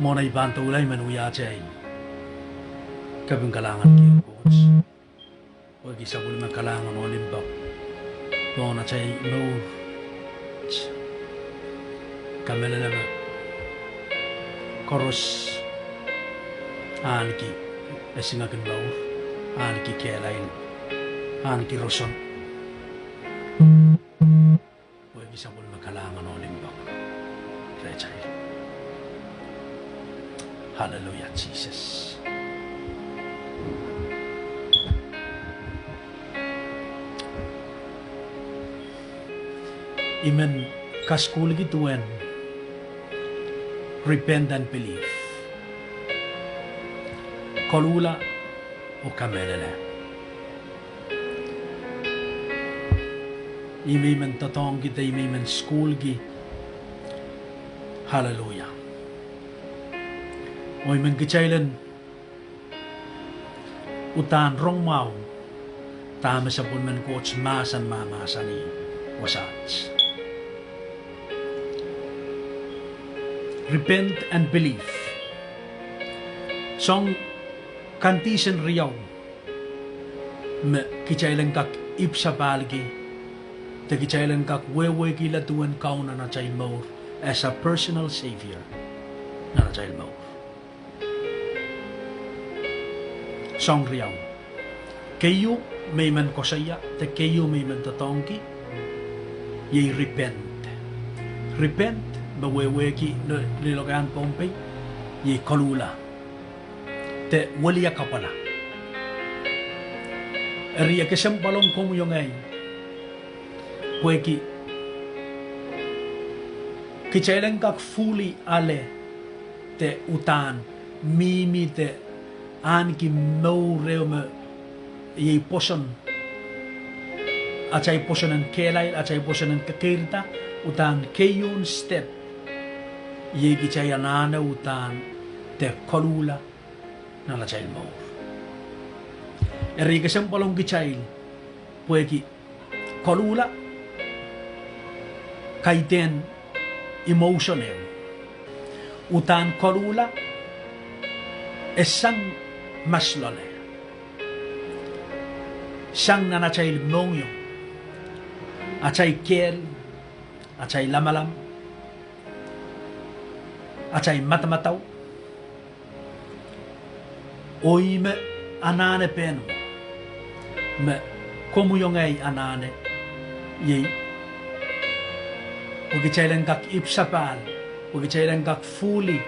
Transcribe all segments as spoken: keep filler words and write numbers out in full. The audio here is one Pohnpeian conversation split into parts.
Mwohn ei pahn doula, I men wiahte ei kepin kalahngan kiong Koht, pwehki sapwellime kalahngan oh limpoak pohn atail mour. Kamehlele me koaros ahneki esingek en mour, ahneki kehlail, ahneki roson, pwehki sapwellime kalahngan oh limpoak rehtail. Hallelujah, Sises. I men kasukuhlki duwen repent and believe. Koluhla oh kamehlele. Ih me I men doadoahngki de ih me I men sukuhlki. Hallelujah. Oh I men kitail en uhdahn rong mwahu dahme sapwellimen Koht mahsen mahmahsanih wasaht. Repent and believe. Soang condition riau me kitail en kak ipwsapahlki, de kitail en kak wehwehkihla duwen Kauno nan atail mour as a personal Savior nan atail mour. Soang riau. Keieu me I men koasoia, de keieu me I men doadoahngki, iei repent. Repent, me wehwehki nan, nan lokaiahn Pohnpei, iei koluhla de weliakapwala. Eri e kesempwal ong komwi oh ngehi, pwehki kitail en kak fully ale de uhdahn mihmi de ahneki mour ehu me iei pwoson, atail pwoson en kehlail, atail pwoson en kekeirda, uhdahn keieun step iei kitail anahne uhdahn de koluhla nan atail mour. Eri e kesempwal ong kitail, pwehki koluhla kaidehn emotion ehu. Uhdahn koluhla e sang masloale, sang nan atail mohngiong, atail kehl, atail lamalam, atail madamadau. Oh ih me anahne pehn me komwi oh ngehi anahne, iei pwe kitail en kak ipwsapahl, pwe kitail en kak fully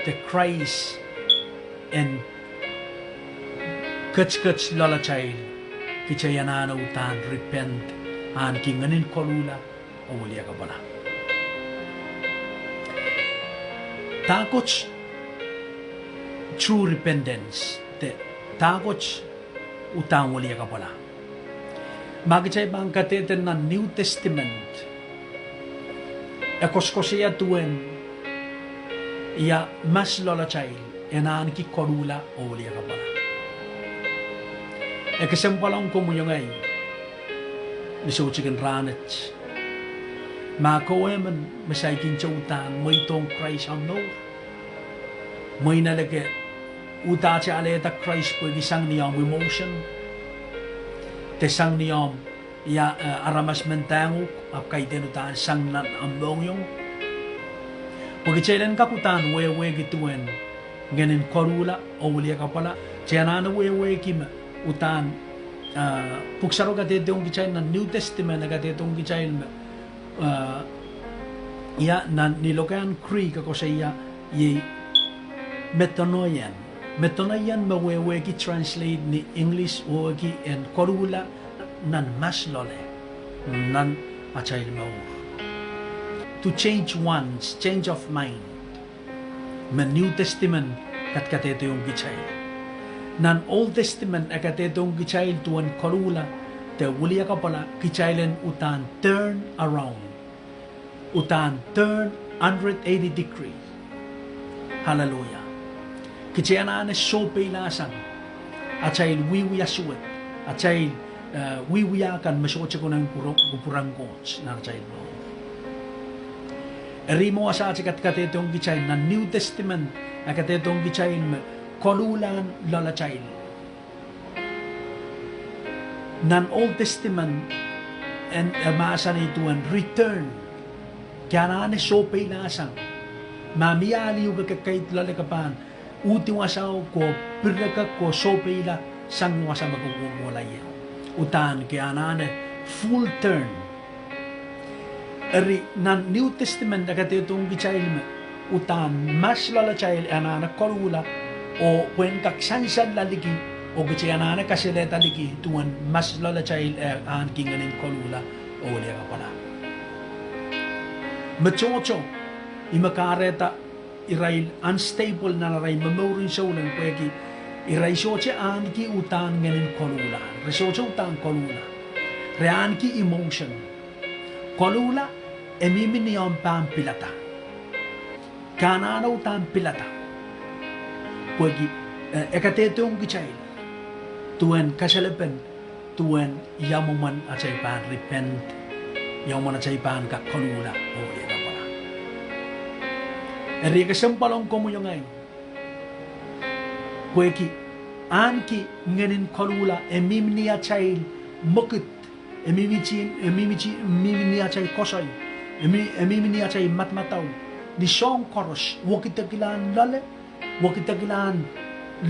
de Krais en ketiket loalatail, kitail anahne uhdahn repent, ahneki ngehnin koluhla oh weliakapwala. Dahkot true repentance, de dahkot uhdahn weliakapwala? Ma kitail pahn kadehde nan New Testament, e koasokoasoia duwen ia mahs loalatail en ahneki koluhla oh weliakapwala. E kesempwal ong komwi oh ngehi ni soutikin rahnwet, ma kowe emen me saikinte uhdahn mweidohng Krais omw mour, mwein ale ke uhdahte alehda Krais pwehki sang ni omw emotion, de sang ni omw ia, eh, aramas men ndahng uhk, ahpw kaidehn uhdahn sang nan omw mohngiong. Pwe kitail en kak uhdahn wehwehki duwen ngehnin koluhla oh weliakapwala, kitail anahne wehwehki me uhdahn, ah, Pwuhk Sarawi kadehdehiong kitail nan New Testament, e kadehdehiong kitail me, ah, ia, nan ni lokaiahn Greek e koasoia iei metanoia. Metanoia me wehwehki translate ni English wehwehki en koluhla nan mahs loale, nan atail mour. To change one's, change of mind, me New Testament kadkadehdehiong kitail. Nan Old Testament e kadehdehiong kitail duwen koluhla de weliakapwala, kitail en uhdahn turn around, uhdahn turn hundred eighty degree. Hallelujah. Kitail anahne sohpeilahsang atail wiewia suwed, atail, eh, wiewia kan me sohte konehng kupwur-, kupwuren Koht nan atail mour. Eri me wasaht e kadkadehdehiong kitail nan New Testament, E kadehdehiong kitail me koluhlahn loalatail. Nan Old Testament, en, e mahsanih duwen return. Ke anahne sohpeilahsang. Ma mie ahl ieu ke kakeid loale, ke pahn uhdi wasao, ke pireke, ke sohpeila sang wasa me ke kohkohla ie. Uhdahn ke anahne full turn. Eri nan New Testament e kadehdehiong kitail me uhdahn mas loalatail e anahne koluhla, oh pwehn kak sansal loaliki, oh kitail anahne kasalehda liki duwen mas loalatail e ahneki ngehnin koluhla oh wiliakapwala. Me tohto, ih me kahrehda irail unstable nan arail momourin souleng pwehki irail sohte ahneki uhdahn ngehnin koluhla. Re sohte uhdahn koluhla. Re ahneki emotion. Koluhla, e mihmi ni omw pahn pilada. Ke anahne uhdahn pilada. Pwehki, eh, e kadehdehiong kitail duwen kasalepen, duwen ia mwomwen atail pahn repent, ia mwomwen atail pahn kak koluhla oh wiliakapwala. Eri e kesempwal ong komwi oh ngehi. Pwehki ahneki ngehnin koluhla e mihmi ni atail mwekid, e mihmi, e mihmi, mihmi ni atail koasoi, e mih, e mihmi ni atail madamadau. Ni soahng koaros, wekidekilahn loale, wekidekilahn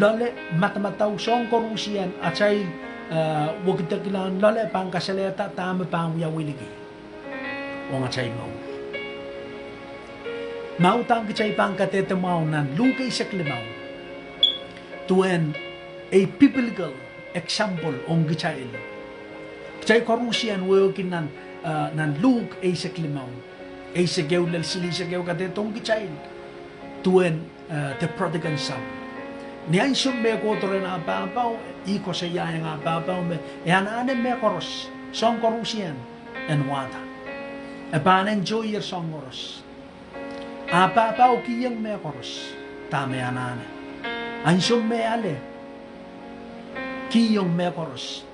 loale, madamadau, soahng koaruhsie, atail, eh, wekidekilahn loale pahn kasalehda dahme pahn wiawi liki ong atail mour. Ma uhdahn kitail pahn kadehde mwahu nan Luk eisek limau, duwen ei biblical example ong kitail. Kitail koaruhsie wehwehki nan, eh, nan Luk eisek limau, eisek ehu lel silihsek ehu kadehdehiong kitail duwen, eh, the prodigal son. Ni ansou me e kohdo rehn ah pahpao, ih koasoiaiong ah pahpao me e anahne mehkoaros, soahng koaruhsie en wahda. E pahn enjoy-ier soahng koaros. Ah pahpao kihong mehkoaros dahme anahne. Ansou me ale, kihong mehkoaros.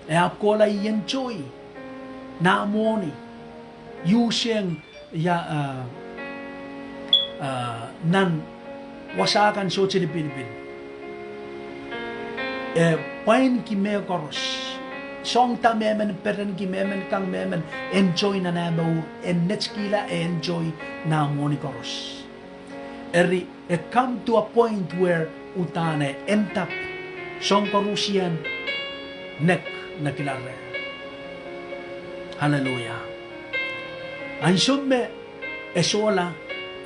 E ahpw kohla enjoy nah mwohni, using ia, eh, eh, nan wasa kan sohte lipilipil. E pwainki mehkoaros. Soahng da mehmen, perenki mehmen, kang mehmen, enjoy nan eh mour, e netikihla, e enjoy nah mwohni koaros. Eri, e come to a point where uhdahn e end up, soahng koaruhsie nek, nekila reh. Hallelujah. Ansou me e sohla,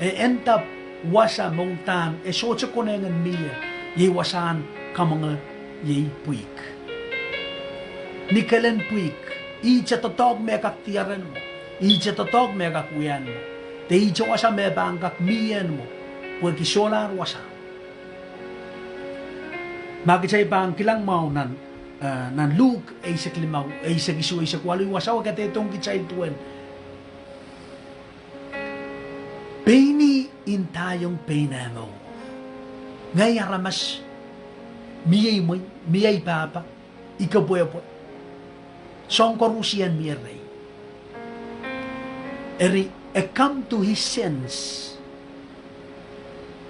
e end up wasa me uhdahn e sohte konehng en mie, iei wasahn kamwenge, iei pwihk. Ni kelen pwihk, ihte doadoahk me kak diaren mwo, ihte doadoahk me kak wiahiong mwo, de ihte wasa me pahn kak mihien mwo, pwehki sohlahr wasa. Ma kitail pahn kilang mwahu nan, eh, nan Luk eisek limau, eisek isuh, eisek waluh, wasao kadehdehiong kitail duwen pein ih ndaiong pein eh mour. Ngehi aramas, mie imwei, mie I pahpa, I kepwehpwe, soahng koaruhsie mie rehi. Eri, e come to his sense.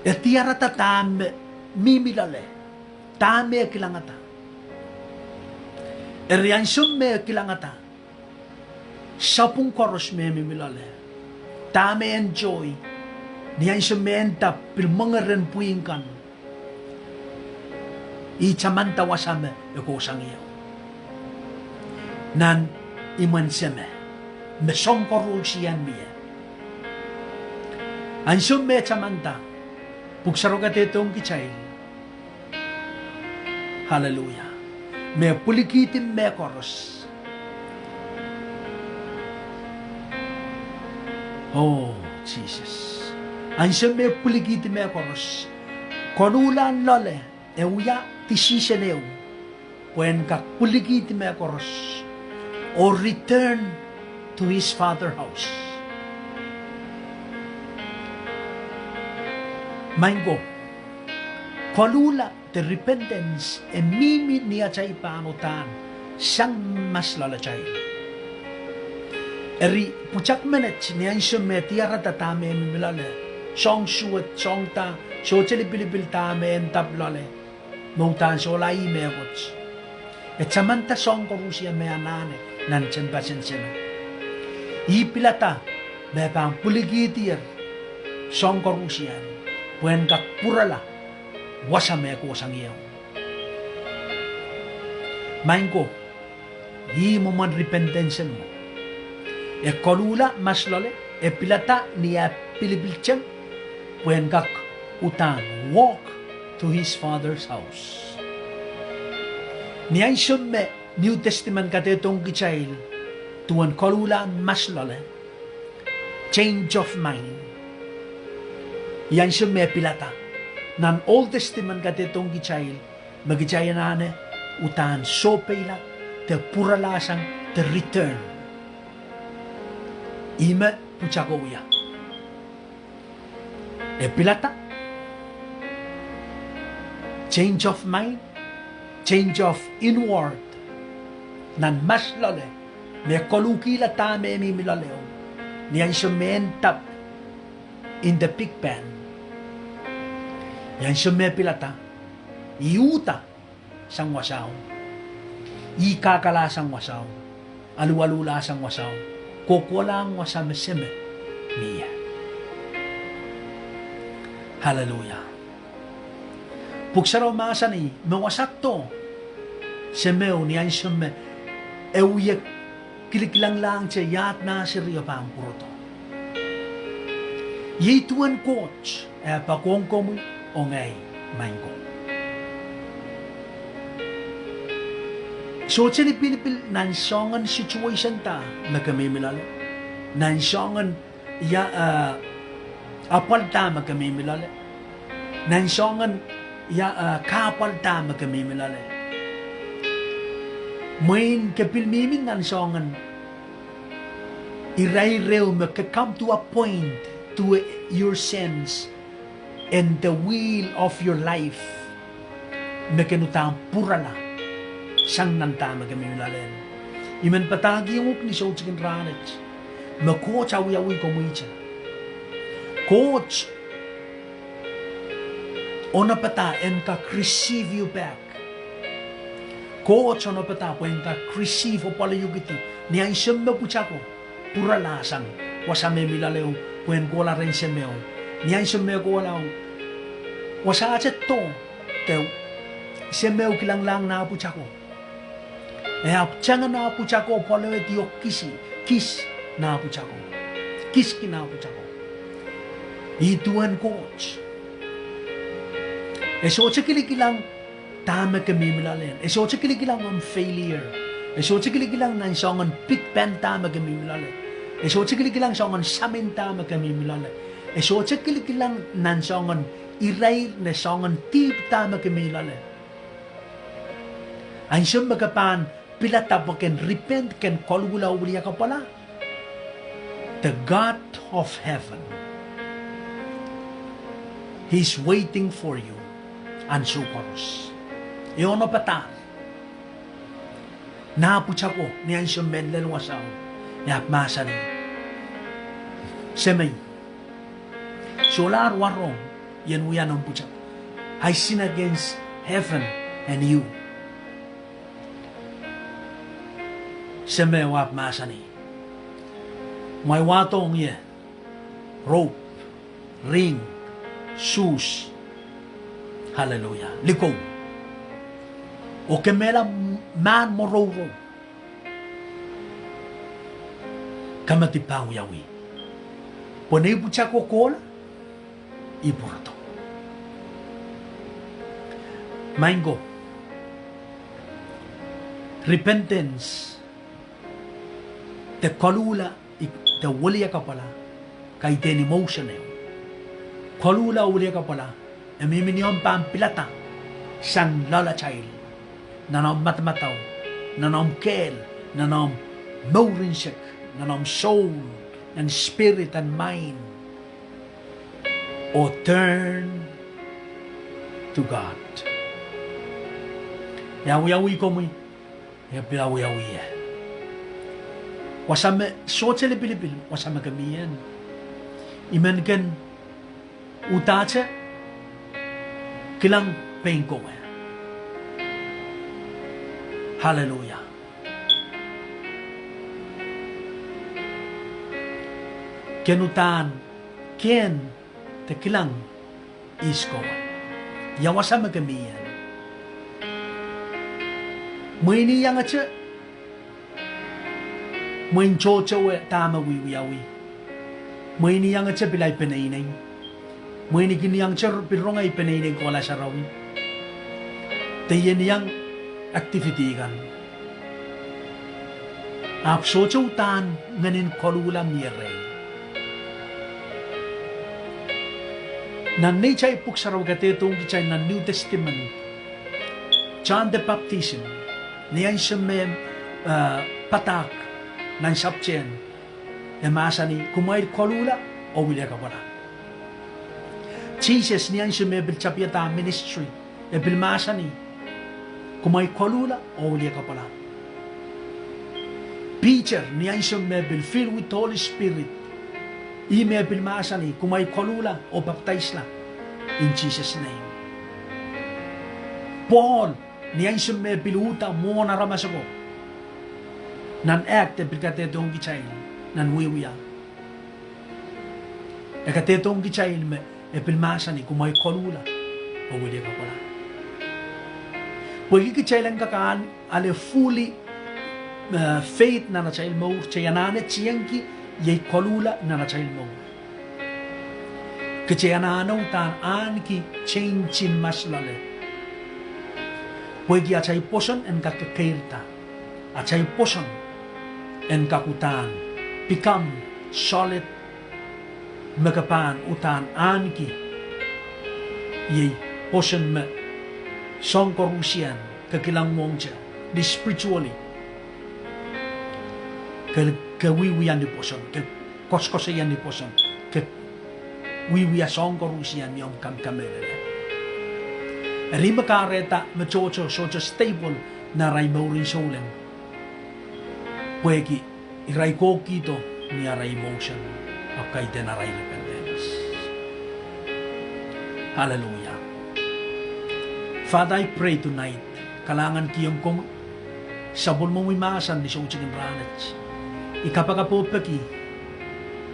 E diarada dahme mihmi loale, dahme e kilangada. Eri ansou me e kilangada sapwung koaros me mihmi loale, dahme e enjoy, ni ansou me e end up pil mwenge rehn pwihn kan, ih tamanda wasa me e kohsang ie nan imwen Seme, me soahng koaruhsie mie. Ansou me tamanda, Pwuhk Sarawio kadehdehiong kitail, hallelujah, me pwilikihdi mehkoaros. Oh, Sises. Ansou me pwilikihdi mehkoaros, koluhlahn loale, e wia decision ehu pwehn kak pwilikihdi mehkoaros oh return to his father house. Maing ko, koluhla de repentance e mihmi ni atail pahn uhdahn sang mas loalatail. Eri pwutak menet ni ansou me diarada dahme mihmi loale, soahng suwed, soahng da, sohte lipilipil dahme e ndapw loale, me uhdahn solahr ih mehkot. E tamanda soahng koaros me anahne nan tehnpasen Semei. Ih pilada me pahn pwilikihdier soahng koaros, pwehn kak pwurala wasa me kohsang ie. Maing ko, ih mwomwen repentance mwo. E koluhla mas loale, e pilada ni eh pilipil teng, pwehn kak uhdahn walk to his father's house. Ni ansou me New Testament kadehdehiong kitail duwen koluhlahn mas loale, change of mind, ni ansou me e pilada. Nan Old Testament kadehdehiong kitail me kitail anahne uhdahn sohpeila de pwuralahsang de return. Ih me pwutako wia. E pilada, change of mind, change of inward. Nan mas loale, me koluhkihla dahme mihmi loale o, ni ansou me e ndapw in the pig pen, ni ansou me e pilada, ih uhda sang wasao, ih kahkalahsang wasao, aluwaluhlahsang wasao, kohkohlahng wasa me Semei mie. Pwuhk Sarawi mahsanih me wasa doh Semeo ni ansou me e wie kilikilanglahngte iahd nah seri e pahn pwurodo. Iei duwen Koht eh poakohng komwi oh ngehi, maing ko. Sohte lipilipil nan soangen situation da me ke mihmi loale, nan soangen ia, eh, apwal da me ke mihmi loale, nan soangen ia, eh, kahpwal da me ke mihmi loale. Mwein ke pil mihmi nan soangen irair ehu me ke come to a point through your sins and the will of your life me ke uhdahn pwurala sang nan da me ke mihmi loale. I men padahkihong uhk ni soutikin rahnwet me Koht awiawi komwihte. Koht onopada en kak receive you back. Koht onopada pwe en kak receive oh pwaloalokedi ni ansou me pwutako pwuralahsang wasa me mihmi loale o, pwe en kohla rehn Semeo. Ni ansou me kohla o, wasahte doh de Semeo kilanglahng nah pwutako. E ahpw tangen nah pwutako, pwaloalokedi oh kisi, kis nah pwutako. Kiski nah pwutako. Ih duwen Koht. E sohte kilikilang da me ke mihmi loale. E sohte kilikilang omw failure. E sohte kilikilang nan soangen pig pen da me ke mihmi loale. E sohte kilikilang soangen samin da me ke mihmi loale. E sohte kilikilang nan soangen irair de soangen dihp da me ke mihmi loale. Ansou me ke pahn pilada pwe ken repent, ken koluhla oh wiliakapwala, the God of heaven, he is waiting for you. Ansou koaros e onopada nah pwutako ni ansou me lel wasao, e ahpw mahsanih, Semei, solahr warohng I en wia noumw pwutako. I sin against heaven and you. Semeo ahpw mahsanih, kumwail wahdohng ie rope, ring, suhs, hallelujah, likou, oh kemehla mahn mworourouo. Kamadipw pahn wiawi, pwe nei pwutako kohla, I pwurodo. Maing ko, repentance de koluhla de wiliakapwala, kaidehn emotion ehu. Koluhla oh wiliakapwala e mihmi ni omw pahn pilada sang loalatail, nan omw madamadau, nan omw kehl, nan omw mour nsek, nan omw soul, nan spirit and mind, oh turn to God. E awiawi komwi, e pil awiawi ie. Wasa me sohte lipilipil wasa me ke mih ie. I men ken Udahte kilang pein kowe. Hallelujah. Ken uhdahn kehn de kilang ihs kowe. Ia wasa me ke mih ie. Mwein I iangete, mwein tohtohwe dahme wiewiawi. Mwein I iangete pil ahi peneinei. Mwein I kin iangete pil rong ahi peneinei kohla sarawi. De I en iang activity kan. Ahpw sohte uhdahn ngehnin koluhla mie reh. Nan neitail pwuhk sarawi kadehdehiong kitail nan New Testament, John the Baptist, ni ansou me, eh, padahk nan sapwtehn, e mahsanih, kumwail koluhla oh wiliakapwala. Sises ni ansou me pil tapihada ministry, e pil mahsanih, kumwail koluhla oh wiliakapwala. Peter ni ansou me pil filled with Holy Spirit, ih me pil mahsanih, kumwail koluhla oh papdaisla in Jesus' name. Pohl ni ansou me pil uhda mwohn aramas ako, nan Acts e pil kadehdehiong kitail, nan wiewia e kadehdehiong kitail me e pil mahsanih, kumwail koluhla oh wiliakapwala. Pwehki kitail en kak ale fully, eh, faith nan atail mour, kitail anahne tiengki iei koluhla nan atail mour. Kitail anahne uhdahn ahneki change en mas loale. Pwehki atail pwoson en kak kekeirda. Atail pwoson en kak uhdahn become solid, me ke pahn uhdahn ahneki iei pwoson me soahng koarusie ke kilang mwohngte, ni spiritually, ke, ke wiewia ni pwoson, ke koasoakoasoia ni pwoson, ke wiewia soahng koarusie ni omw kamkamehlele. Eri me kahrehda me tohto sohte stable nan arail mouren souleng, pwehki irail kohkihdo ni arail emotion, ahpw kaidehn arail repentance. Hallelujah. Father, I pray tonight, kalahngan kihong komwi sapwellimomwi mahsen ni soutikin rahnwet. I kapakap oh peki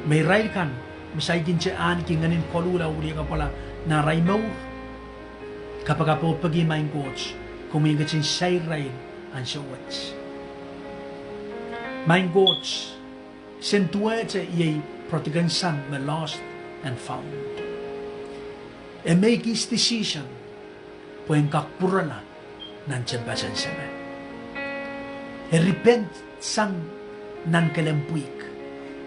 me irail kan me saikinte ahneki ngehnin koluhla oh wiliakapwala nan arail mour, kapakap oh peki, Maing Koht, komwi en ketin sair irail ansou wet. Maing Koht, sen duwehte iei prodigal son me lost and found. E make his decision pwe en kak pwurala nan tehnpasen Seme. E repent sang nan kelehpw pwihk.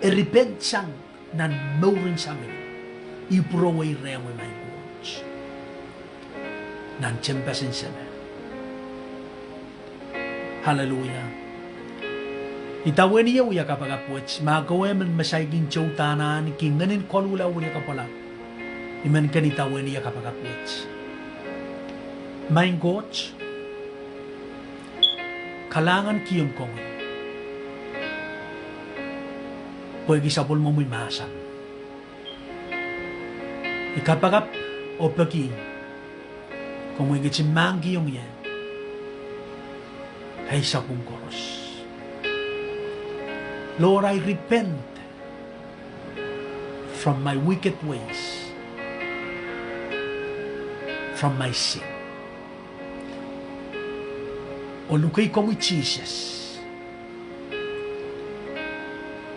E repent sang nan mouren samin. I pwurowei rehmwi, Maing Koht, nan tehnpasen Seme. Hallelujah. I duwen ie wia kapakap wet, ma kowe emen me saikinte uhdahn ahneki ngehnin koluhla oh wiliakapwala, I men kin duwen ie kapakap wet. Maing Koht, kalahngan kihong komwi, pwehki sapwellimomwi mahsen. I kapakap oh peki komwi ketin mahkikihong ie ei sapwung koaros. Lord, I repent from my wicked ways, from my sin. Oh luke komwi Sises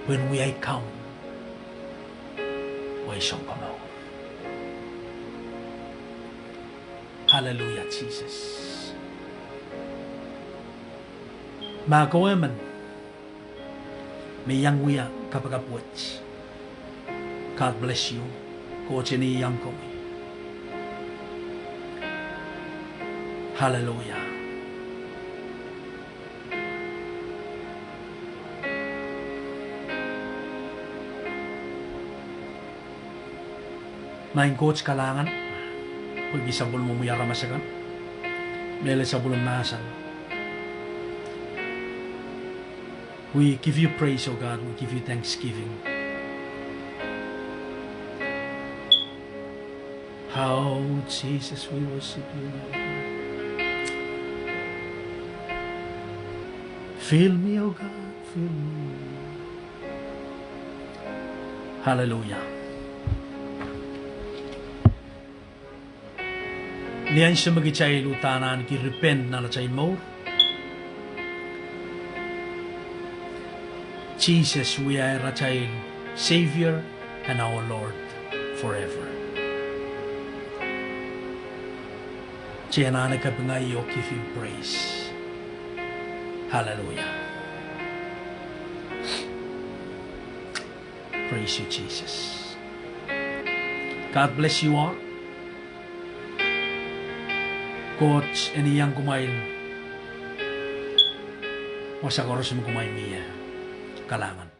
pwehn wiahla kaun oh ei Sounkomour. Hallelujah, Sises. Ma kowe emen me iang wia kapakap wet, God bless you. Koht en iang komwi. Hallelujah. Maing Koht, kalahngan pwehki sapwellimomwi aramas akan, mehlel sapwellime mahsen. We give you praise, O God. We give you thanksgiving. Oh, Jesus, we worship you, Lord. Fill me, oh God, fill me. Hallelujah. Ni ansou me kitail uhdahn ahneki repent nan atail mour, Jesus wiahier atail Savior and our Lord forever. Kitail anahne kapinga oh give him praise. Hallelujah. Praise you, Jesus. God bless you all. Koht en iang kumwail wasa koaros me kumwail mie. Kalahngan.